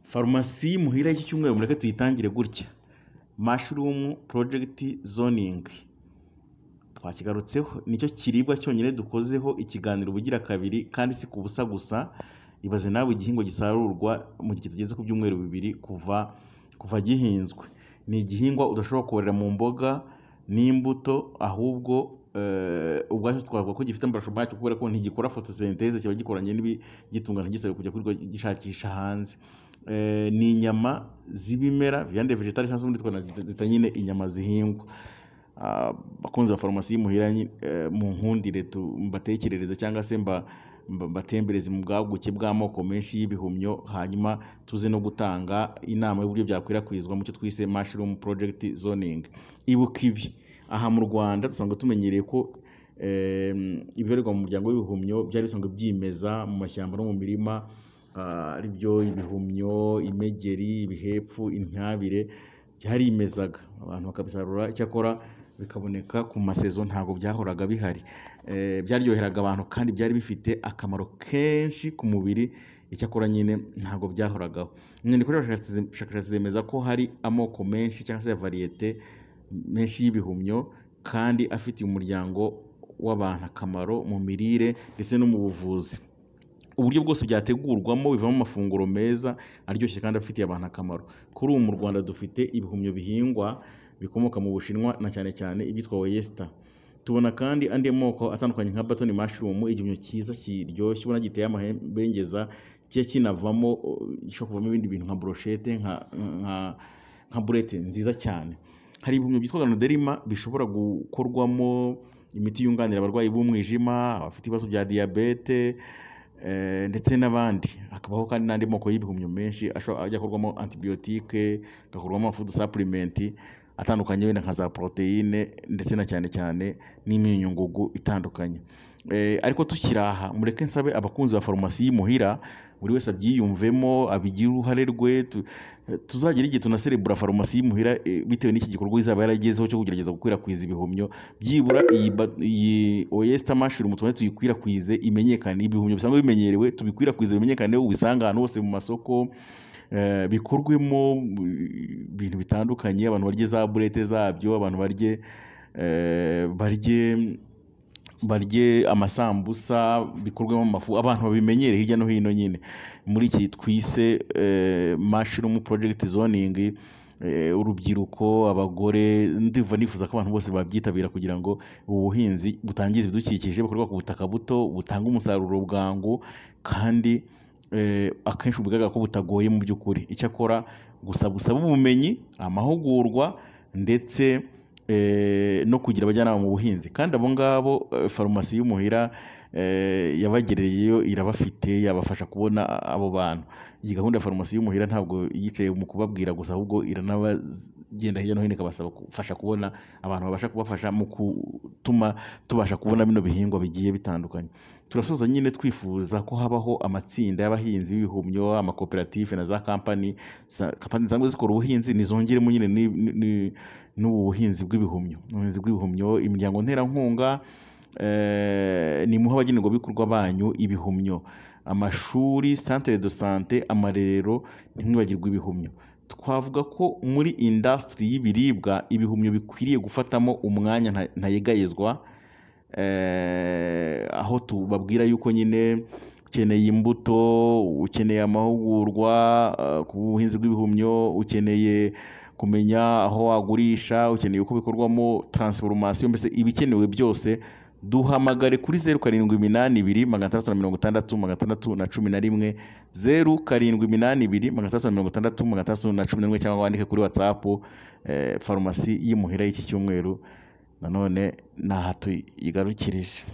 Farumasi Muhira y'iki cyumweru mureke tuyitangire gutya: Mushroom Project Zoning. Twakigarutseho, nicyo kiribwa cyonyine dukozeho ikiganiro ubugira kabiri, kandi si ku busa gusa. Ibaze nawe igihingwa gisarurwa mu gihe kitageze ku byumweru 2 kuva gihinzwe. Ni igihingwa udashobora kuborera mu mboga n'imbuto, ahubwo ubwacyo twavuga ko gifite ambarasho yacyo, kubera ko ntigikora photosynthèse, kiba gikoranye n'ibigitunga, ntigisabe kujya kwirirwa gishakisha hanze. Ni inyama z'ibimera, viande végétale, cyangwa se ubundi twanazita nyine inyama zihingwa. Bakunzi ba Farumasi y'Imuhira, mu nkundire mbatekerereze cyangwa se mbatembereze mu bwaguke bw'amoko menshi y'ibihumyo, hanyuma tuze no gutanga inama y'uburyo byakwirakwizwa mu cyo twise Mushroom Project Zoning. Ibuka ibi: aha mu Rwanda dusanzwe tumenyereye ko ibibarirwa mu muryango w'ibihumyo byari bisanzwe byimeza mu mashyamba no mu mirima, ari byo ibihumyo, imegeri, ibihepfu, intyabire, byarimezaga abantu bakabisarura. Icyakora bikaboneka ku ma saison, ntabwo byahoraga bihari. Byaryoheraga abantu kandi byari bifite akamaro kenshi ku mubiri, icyakora nyine ntabwo byahoragaho. Inyandiko z'ubushakashatsi zemeza ko hari amoko menshi cyangwa se variété menshi y'ibihumyo kandi afitiye umuryango w'abantu akamaro mu mirire ndetse no mu buvuzi. Uburyo bwose byategurwamo bivamo amafunguro meza aryoshye kandi afitiye abantu akamaro. Kuri ubu mu Rwanda dufite ibihumyo bihingwa bikomoka mu Bushinwa, na cyane cyane ibyitwa oyster. Tubona kandi andi moko atandukanye nka button mushroom, igihumyo cyiza kiryoshye ubona giteye amabengeza, kijya kinavamo, gishobora kuvamo ibindi bintu nka brochette, nka boulette nziza cyane. Hari ibihumyo byitwa ganoderma bishobora gukorwamo imiti yunganira abarwayi b'umwijima, abafite ibibazo bya diyabete, ndetse n'abandi. Hakabaho kandi n'andi moko y'ibihumyo menshi ajya akorwamo antibiyotike, agakorwamo ama food supplement atandukanye, wenda nka za poroteyine, ndetse na cyane cyane n'imyunyungugu itandukanye. Ariko tukiri aha, mureke nsabe abakunzi ba Farumasi y'Imuhira, buri wese abyiyumvemo, abigire uruhare rwe, tuzagira igihe tunaserebura Farumasi y'Imuhira bitewe n'iki gikorwa izaba yaragezeho cyo kugerageza gukwirakwiza ibihumyo. Byibura iyi oyster mushroom tubone tuyikwirakwize imenyekane. Ibihumyo bisanzwe bimenyerewe tubikwirakwize bimenyekane, ubisanga ahantu hose mu masoko, bikorwemo ibintu bitandukanye, abantu barye za boulette zabyo, abantu barye amasambusa, bikorwemo amafu, abantu babimenyere hirya no hino nyine muri iki twise Mushroom Project Zoning. Urubyiruko, abagore, ndumva nifuza ko abantu bose babyitabira kugira ngo ubu buhinzi butangiza ibidukikije, bukorwa ku butaka buto, butanga umusaruro bwangu, kandi akenshi bigaragara ko butagoye mu by'ukuri. Icyakora gusa busaba ubumenyi, amahugurwa, ndetse no kugira abajyanama mu buhinzi. Kandi abo ngabo Farumasi y'Imuhira yabagereyeyo, irabafite, yabafasha kubona abo bantu. Iyi gahunda ya Farumasi y'Imuhira ntabwo yicaye mu kubabwira gusa, ahubwo iranabagenda hirya no hino ikabasaba gufasha kubona abantu babasha kubafasha mu gutuma tubasha kubona bino bihingwa bigiye bitandukanye. Turasoza nyine twifuza ko habaho amatsinda y'abahinzi b'ibihumyo, amakoperative na za kampani, kampani zisanzwe zikora ubuhinzi nizongeremo nyine n'ubu buhinzi bw'ibihumyo, ubuhinzi bw'ibihumyo. Imiryango nterankunga, nimuhe abagenerwabikorwa banyu ibihumyo. Amashuri, centre de santé, amarerero, ntimwibagirwe ibihumyo. Twavuga ko muri industry y'ibiribwa ibihumyo bikwiriye gufatamo umwanya ntayegayezwa, aho tubabwira yuko nyine ukeneye imbuto, ukeneye amahugurwa ku buhinzi bw'ibihumyo, ukeneye kumenya aho wagurisha, ukeneye uko bikorwamo transformation, mbese ibikenewe byose, duhamagare kuri 0782 660 611, 0782 660 611, cyangwa wandike kuri WhatsApp. Farumasi y'Imuhira y'iki cyumweru nanone ni aha tuyigarukirije.